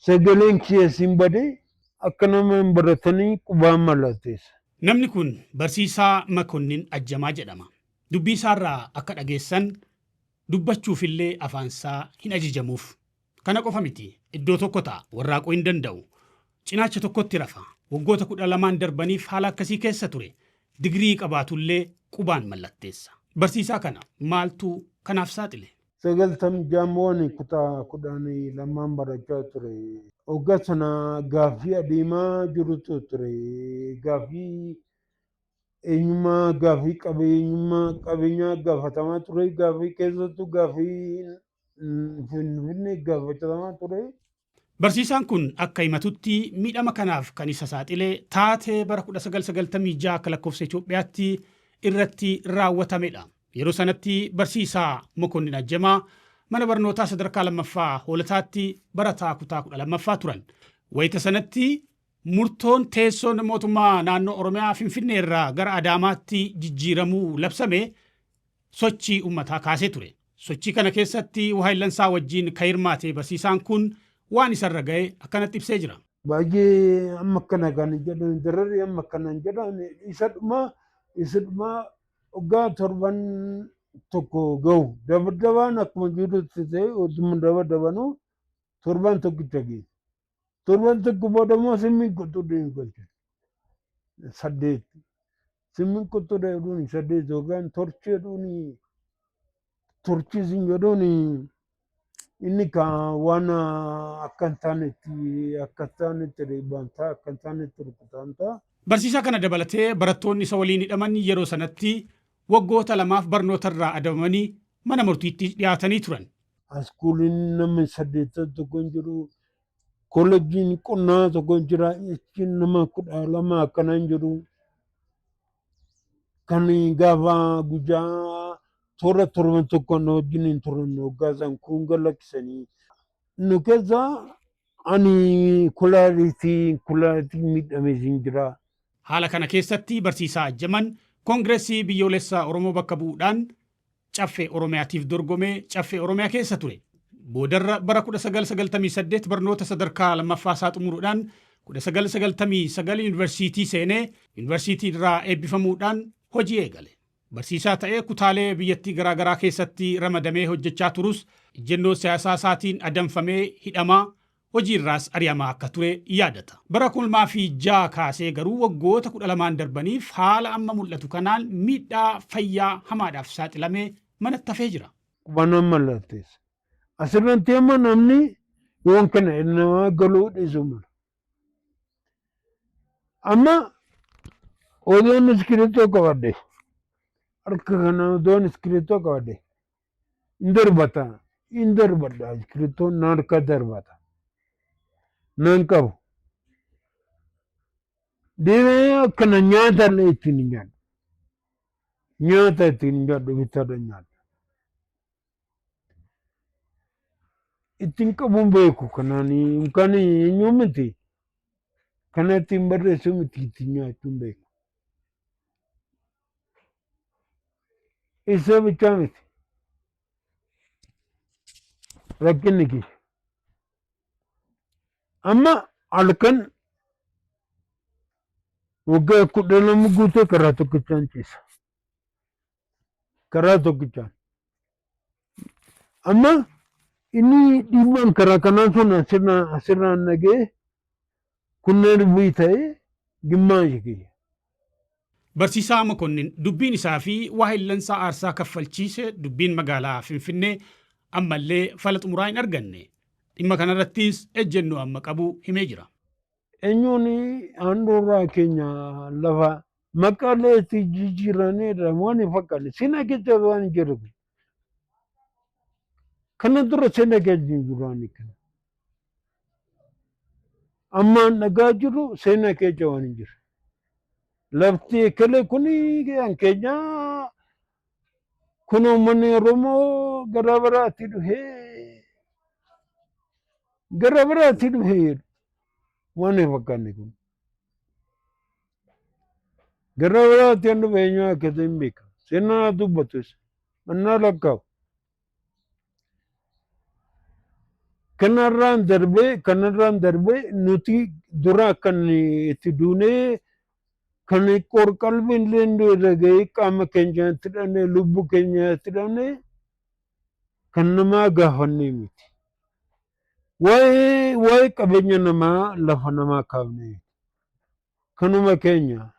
Sagaleen kiyya siin badee akka nama hin baratanii qubaan mallatteessa. Namni kun Barsiisaa Makonnin Ajjamaa jedhama. Dubbii isaarraa akka dhageessan dubbachuufillee afaansaa hin ajajamuuf. Kana qofa miti, iddoo tokko ta'a, warraaquu hin danda'u. Cinaacha tokkotti rafa. Waggoota 12n darbaniif haala akkasii keessa ture. Digirii qabaatullee qubaan mallatteessa. Barsiisaa kana maaltu kanaaf saaxile? 96moon kutaa 12n barachaa ture. Hoggaa sana gaaffii adeemaa jirutu ture. Gaaffii eenyummaa, gaaffii qabeenyummaa, qabeenyaa gaafatamaa ture. Gaaffii keessattuu gaaffii Finfinnee gaafatamaa ture. Barsiisaan kun akka himatutti miidhama kanaaf kan isa saaxile taatee bara 1996 akka lakkoofsa Itoophiyaatti irratti raawwatamedha. Yeroo sanatti barsiisaa Mokonnin Ajjamaa mana barnootaa sadarkaa lammaffaa Hoolataatti barataa kutaa 12ffaa turan. Wayita sanatti murtoon teessoon mootummaa naannoo Oromiyaa Finfinnee irraa gara Adaamaatti jijjiiramuu labsame sochii uummataa kaasee ture. Sochii kana keessatti waahillansaa wajjin kan hirmaate barsiisaan kun waan isarra ga'e akkanatti ibsee jira. Baay'ee amma akkana kan jedhan, dararri amma akkana jedhan, isa dhumaa isa dhumaa waggaa torban tokko ga'u dabadabaan akkuma jirutti ta'e, utuma dabadabanuu torban tokkicha ga'e. Torban tokko booda immoo simmiin quttuu galche. 8. Simmiin quttuu jedhuun 8 yookaan torchii jedhuun, torchii sin jedhuun, inni ka waan akka hin taanetti, akka hin taanetti reebamtaa, akka hin taanetti rukutamtaa. Barsiisaa kana dabalatee barattoonni isa waliin hidhaman yeroo sanatti waggoota 2f barnoota irraa adabamanii mana murtiitti dhiyaatanii turan. Iskuuliin namni 8 tokko hin jiru. Kolleejjiin qonnaa tokko hin jira. Achi nama 12 akkana hin jiru. Kan gaafa guyyaa toora torban tokko na wajjin hin turan, waggaa isaan kun galaksanii. Nu keessa ani kulaalitii miidhamee hin jira. Haala kana keessatti barsiisaa Ajjaman Koongireesii Biyyoolessaa Oromoo bakka bu'uudhaan Caffee Oromiyaatiif dorgomee Caffee Oromiyaa keessa ture. Boodarra bara 1998 barnoota sadarkaa lammaffaa isaa xumuruudhaan 1999 yuunivarsiitii seenee yuunivarsiitii irraa eebbifamuudhaan hojii eegale. Barsiisaa ta'ee kutaalee biyyattii garaagaraa keessatti ramadamee hojjechaa turus, ejjennoo siyaasaa isaatiin adamfamee hidhamaa, hojii irraas ari'amaa akka ture yaadata. Bara 2006 kaasee garuu waggoota 12n darbaniif haala amma mul'atu kanaan miidhaa fayyaa hamaadhaaf saaxilamee manatti hafee jira. Qubannaan mallatteessa. Asirratti amma namni yoon kana nama galuu dhiisuu mala. Amma odoon iskiriiptoo qabadhe, harka kana odoon iskiriiptoo qabadhe hin darbata, hin darbadha, iskiriiptoon na harka darbata. Nan qabu. Deemee akkana nyaata illee ittiin hin nyaadhu. Nyaata ittiin hin nyaadhu, bitaadha nyaadha. Ittiin qabuun beeku kanaan yookaan eenyuu miti. Kana ittiin barreessuu miti, ittiin nyaachuun beeku. Isa bichaa miti. Rakkinni kiyya. Amma halkan waggaa 12 guutee karaa tokkichaan ciisa. Karaa tokkichaan. Amma inni dhiibbaan karaa kanaa sun asirraan nagee kunneen bu'ii ta'ee gimmaa kiyya. Barsiisaa Makonnin dubbiin isaa fi waahillansaa aarsaa kaffalchiise, dubbiin magaalaa Finfinnee, ammallee fala xumuraa hin arganne. Dhimma kanarrattis ejjennoo amma qabu himee jira. Eenyuun handhuuraa keenya lafa maqaalee itti jijjiiraniidha waan hin fakkaanne seenaa keessa waan jiru. Kana dura seenaa keessa hin jiru waan kana. Ammaan dhagaa jiru seenaa keessa waan hin jiru. Lafti ekelee kun kan keenya kun, uummanni Oromoo gara biraatti dhufee, gara biraatti dhufee jedhu waan hin fakkaanne kun. Gara biraatti kan dhufe eenyu akka ta'e hin beeka. Seenaa dubbatus annaa lakkaa'u. Kanarraan darbee nuti dura kan itti duunee, kan qorqalbiin illee irra gahee, qaama keenya itti dhabne, lubbuu keenya itti dhabne, kan namaa gaafannee miti. Waa'ee qabeenya namaa, lafa namaa kaafnee miti. Kanuma keenya.